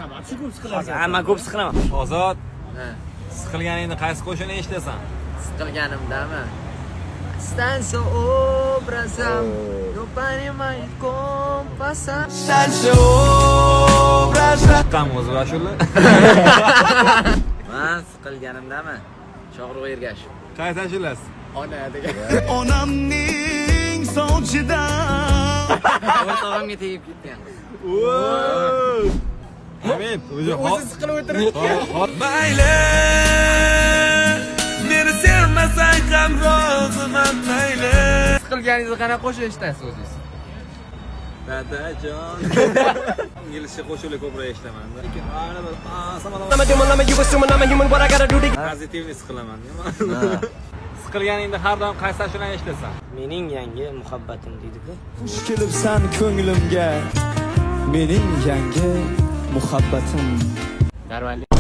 San вообще ko'p siqilarsan. Ha, man ko'p siqilaman. Ozod, Ha, siqilganingda qaysi qo'shiqni eshitasan? Siqilganimdami? Станция образом, но понимает компаса. Chiqqanmi o'zi ashula? Man siqilganimdami? Shohruh Ergashev. Qaysi ashulasi? Ona degan. Onamning sochidan O'rtog'imga tegib ketgan. Hamid, o'zi O'zi siqilib o'tiribdi. Mayli, meni sevmasang ham roziman, mayli. Siqilganingizda qanaqa qo'shiq eshitasiz o'zingiz? Dadajon. Inglizcha qo'shiqlar ko'proq eshitaman. Lekin позитивный siqilaman. Siqilganingda har doim qaysi ashulani eshitasan? Mening yangi muhabbatim deydi-ku. Xush kelibsan ko'nglimga, mening yangi muhabbatim. Нормально.